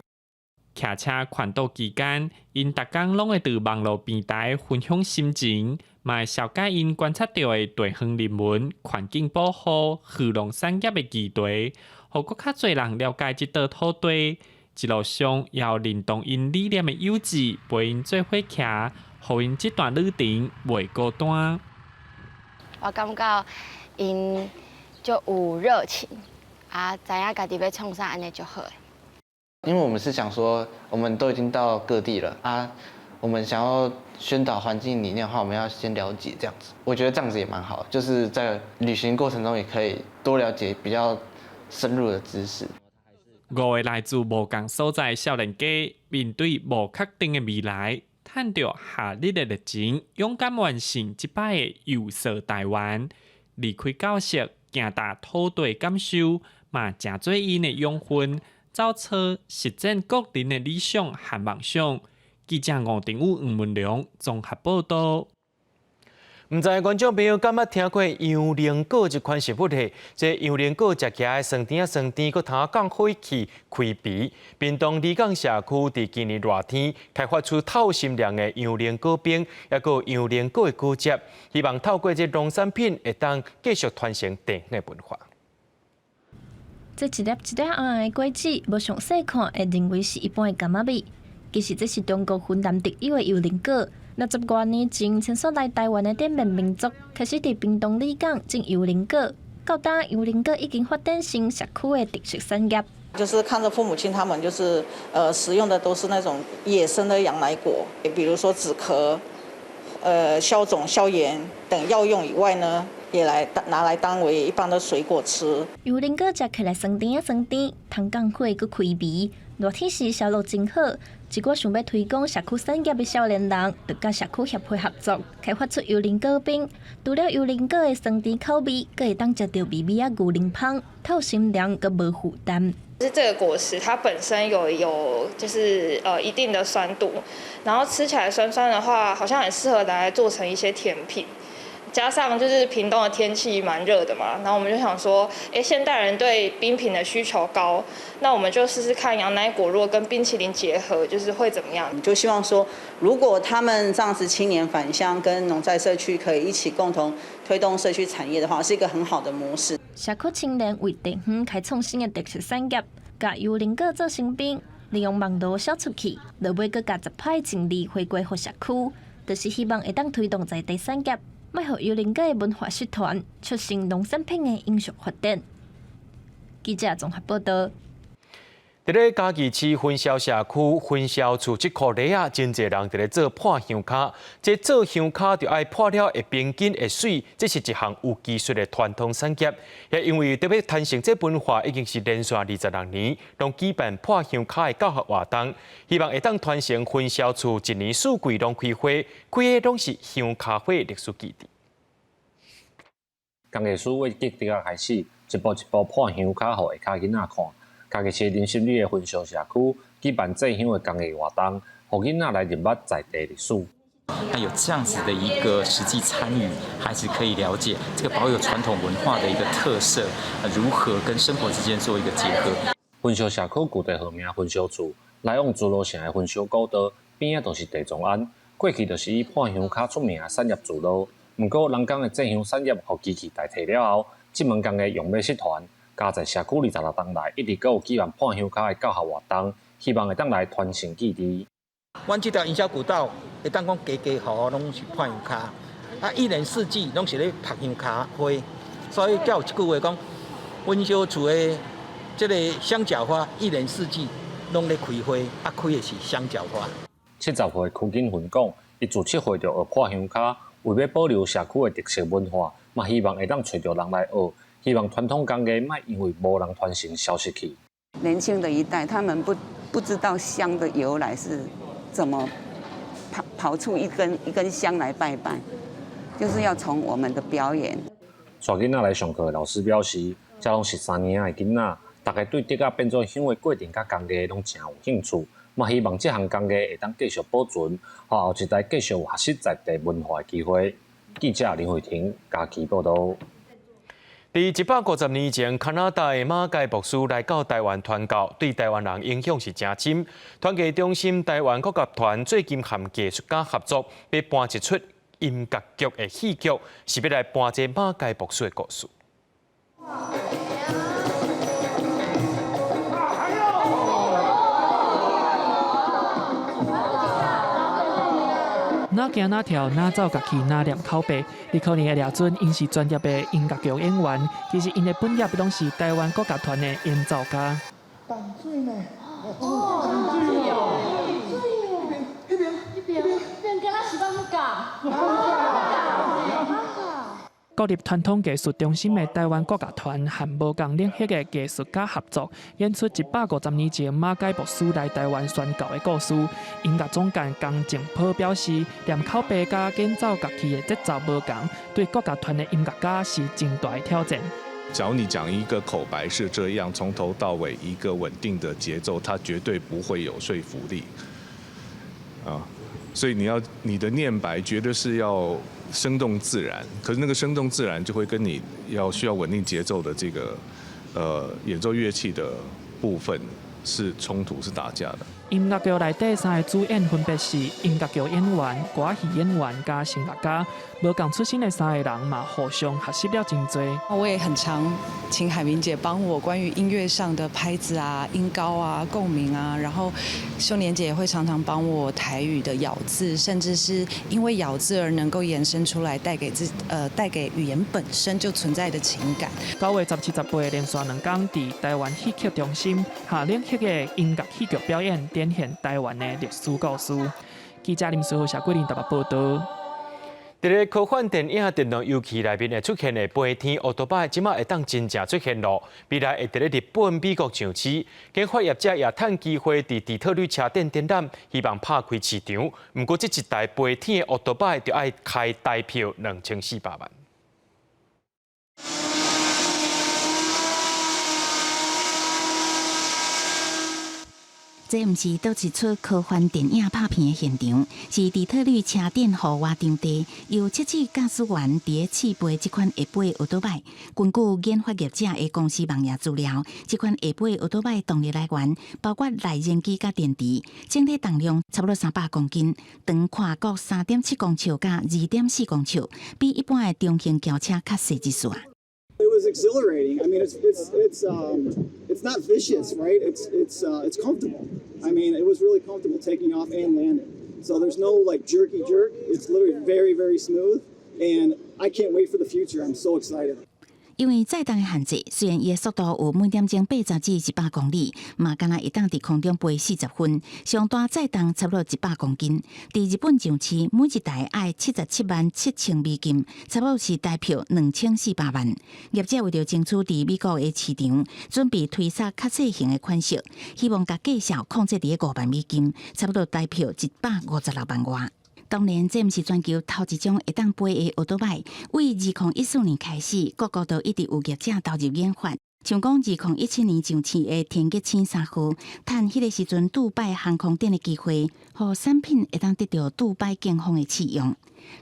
騎車環島期間，𪜶逐工攏會佇網路平台分享心情，嘛會紹介𪜶觀察著的地方人文、環境保護、漁農產業的議題，予閣較濟人了解這塊土地。一路上也有認同𪜶理念的友志陪𪜶做伙騎，予𪜶這段旅程袂孤單。我感覺𪜶足有熱情，啊，知影家己欲創啥，按呢就好。因為我們是想說，我們都已經到各地了啊，我們想要宣導環境理念的話，我們要先了解這樣子。我覺得這樣子也蠻好，就是在旅行過程中也可以多了解比較深入的知識。五个來自無仝所在的少年家，面對無確定的未來，趁著夏日的熱情，勇敢完成這擺的遊說台灣，離開教室，行踏土地感受，嘛誠做𪜶的養分，走出實踐個人的理想和夢想。記者吳定宇、黃文良綜合報導。毋知觀眾朋友敢捌聽過洋龍果這款食物咧？這洋龍果食起來酸甜仔酸甜，閣通降火氣、開鼻。屏東里港社區佇今年熱天開發出透心涼的洋龍果冰，抑閣有洋龍果的果汁，希望透過這農產品會當繼續傳承地方的文化。這一粒一粒紅紅的果子，無詳細看會認為是一般的柑仔蜜，其實這是中國雲南特有的洋龍果。60多年前，遷徙來台灣的頂面民族開始佇屏東里港種洋龍果，到今洋龍果已經發展成社區的特色產業。就是看著父母親他們，就是食用的都是那種野生的洋來果，比如說止咳、消腫、消炎等藥用以外呢，也來拿來當為一般的水果吃。油靈果食起來酸甜仔酸甜，通降火閣開胃，熱天時銷路真好。一寡想欲推廣社區產業的少年人，就佮社區協會合作，開發出油靈果冰。除了油靈果的酸甜口味，閣會當食著美味仔牛奶芳，透心涼閣無負擔。是這個果實，它本身有就是一定的酸度，然後吃起來酸酸的話，好像很適合拿來做成一些甜品。加上就是屏東的天氣蠻熱的嘛，然後我們就想說，欸，現代人對冰品的需求高，那我們就試試看羊奶果如果跟冰淇淋結合，就是會怎麼樣？就希望說，如果他們這樣子青年返鄉跟農在社區可以一起共同推動社區產業的話，是一個很好的模式。社區青年為地方開創新的特色產業，共油靈果做成冰，利用網路銷出去，落尾閣共10%淨利回歸予社區，就是希望會當推動在地產業。莫予油靈果的文化失傳，促成農產品的永續發展。記者綜合報道。佇咧嘉義市分銷社區分銷處這箍禮仔，真濟人佇咧做破香跤。這做香跤就愛破了會平均會媠，這是一項有技術的傳統產業。也因為著欲傳承這文化，已經是連續26年，攏舉辦破香跤的教學活動，希望會當傳承分銷處一年四季攏開花，開的攏是香跤花的歷史記憶。工藝師為竹仔開始，一步一步破香跤，予下跤囡仔看。嘉義市林森里的分銷社區舉辦製香的工藝活動，予囡仔來認捌在地歷史。那有這樣子的一個實際參與，孩子可以了解這個保有傳統文化的一個特色，如何跟生活之間做一個結合。分銷社區舊地號名分銷處，來往諸羅城的分銷古道邊仔就是地藏庵，過去就是以破香跤出名的產業聚落。毋過人工的製香產業予機器代替了後，這門工藝用欲失傳。加在社區26冬來，一直閣有舉辦破香跤的教學活動，希望會當來傳承記憶。阮這條營銷古道會當講家家戶戶攏是破香跤，啊，一年四季攏是咧曝香跤花，所以才有一句話講，分銷厝的這個香蕉花，一年四季攏咧開花，啊，開的是香蕉花。70歲柯錦雲講，伊自7歲就學破香跤，為欲保留社區的特色文化，嘛希望會當揣著人來學。希望傳統工藝莫因為無人傳承消失去。年輕的一代，他們不知道香的由來是怎麼跑出一根一根香來拜拜，就是要從我們的表演。帶囡仔來上課的老師表示，這攏是3年仔的囡仔，大家對竹仔變做香的過程佮工藝攏誠有興趣，嘛希望這項工藝會當繼續保存，予後一代繼續有學習在地文化的機會。記者林慧婷嘉義報導。佇150年前，加拿大的馬偕牧師來到台灣傳教，對台灣人影響是誠深。傳藝中心台灣國樂團最近和藝術家合作，欲搬一齣音樂劇的戲劇，是欲來搬這馬偕牧師的故事。哪行哪跳，哪走家己，哪念口白。你可能會掠準，𪜶是專業的音樂劇演員，其實𪜶的本業攏是台灣國樂團的演奏家。淡水呢？哦，淡水哦，一邊一邊一邊，敢若是艋舺。國立傳統藝術中心的台灣國樂團和無仝領域的藝術家合作，演出150年前馬偕牧師來台灣宣教的故事。音樂總監江靜波表示，念口白佮演奏樂器的節奏無仝，對國樂團的音樂家是真大的挑戰。假如你講一個口白是這樣，從頭到尾一個穩定的節奏，它絕對不會有說服力。啊，所以你要你的念白絕對是要生動自然，可是那個生動自然就會跟你要需要穩定節奏的這個，演奏樂器的部分是衝突，是打架的。音樂劇內底三个主演分別是音樂劇演員、歌戲演員佮聲樂家，無仝出身的三个人嘛，互相學習了真濟。我也很常請海明姐幫我關於音樂上的拍子啊、音高啊、共鳴啊，然後秀蓮姐也會常常幫我台語的咬字，甚至是因為咬字而能夠延伸出來，帶給語言本身就存在的情感。9月17、18連續2天，佇台灣戲曲中心夏令戲的音樂戲劇表演，展現台灣的歷史故事。記者林思豪、謝桂林台北報道。佇咧科幻電影《電動遊戲》內面會出現的飛天歐多擺，這馬會當真正出現囉。未來會佇咧日本、美國上市，研發業者也趁機會佇底特律車展展覽，希望拍開市場。毋過，這一台飛天的歐多擺就愛開台票2400萬。這毋是佗一齣科幻電影拍片的現場，是底特律車展戶外場地，由七位駕駛員佇咧試飛這款會飛的歐多擺。根據研發業者的公司網頁資料，這款會飛的歐多擺動力來源包括內燃機佮電池，整體重量差不多300公斤，長寬各3.7公尺佮2.4公尺，比一般的中型轎車較細一撮。 It was exhilarating. I mean, it's not vicious, right? It's comfortable. I mean, it was really comfortable taking off and landing. So there's no like jerky jerk. It's literally very, very smooth, and I can't wait for the future. I'm so excited. 因為載重的限制，雖然伊的速度有每點鐘80至100公里，嘛敢若會當佇空中飛40分，上大載重差不多100公斤。佇日本上市，每一台愛77萬7千美金，差不多是台票2400萬。業者為著爭取佇美國的市場，準備推出較細型的款式，希望共價數控制佇5萬美金，差不多台票156萬外。當然，這毋是全球頭一種會當飛的歐多擺。為2014年開始，各國都一直有業者投入研發。像講2017年上市的天鴿星3號，趁彼個時陣杜拜航空展的機會，予產品會當得著杜拜警方的試用。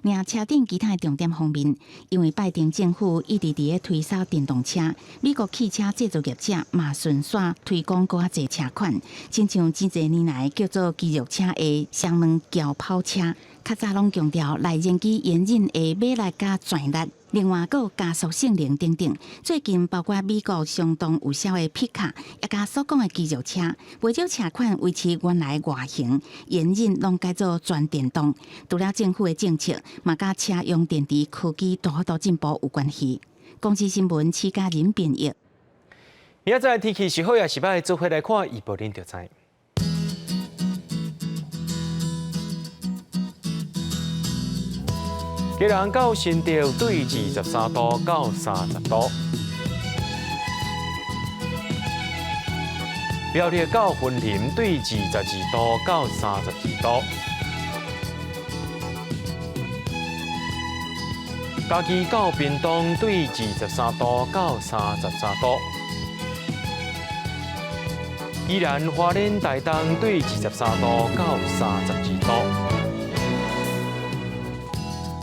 爾車展其他的重點方面，因為拜登政府一直佇咧推銷電動車，美國汽車製造業者嘛順紲推廣閣較濟車款，親像真濟年來叫做肌肉車的雙門轎跑車，較早攏強調內燃機引擎的馬力佮轉力，另外閣有加速性能等等。最近包括美國相當有銷的皮卡，也佮所講的肌肉車，袂少車款維持原來外形，引擎攏改做全電動。除了政府的政策，嘛佮車用電池科技大幅度進步有關係。公視新聞施嘉仁編譯。明仔載天氣是好抑是䆀，做伙來看預報，恁就知。基隆到新竹對23度到30度，苗栗到雲林對22度到32度，嘉義到屏東對23度到33度，宜蘭花蓮台東對23度到32度。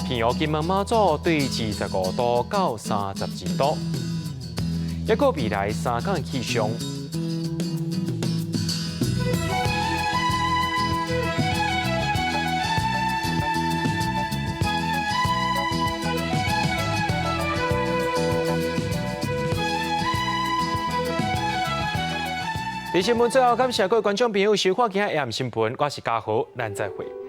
平湖金門馬祖對25度到32度，抑閣未來3天氣象。佇新聞最後，感謝各位觀眾朋友收看今仔下暗新聞，我是嘉豪，咱再會。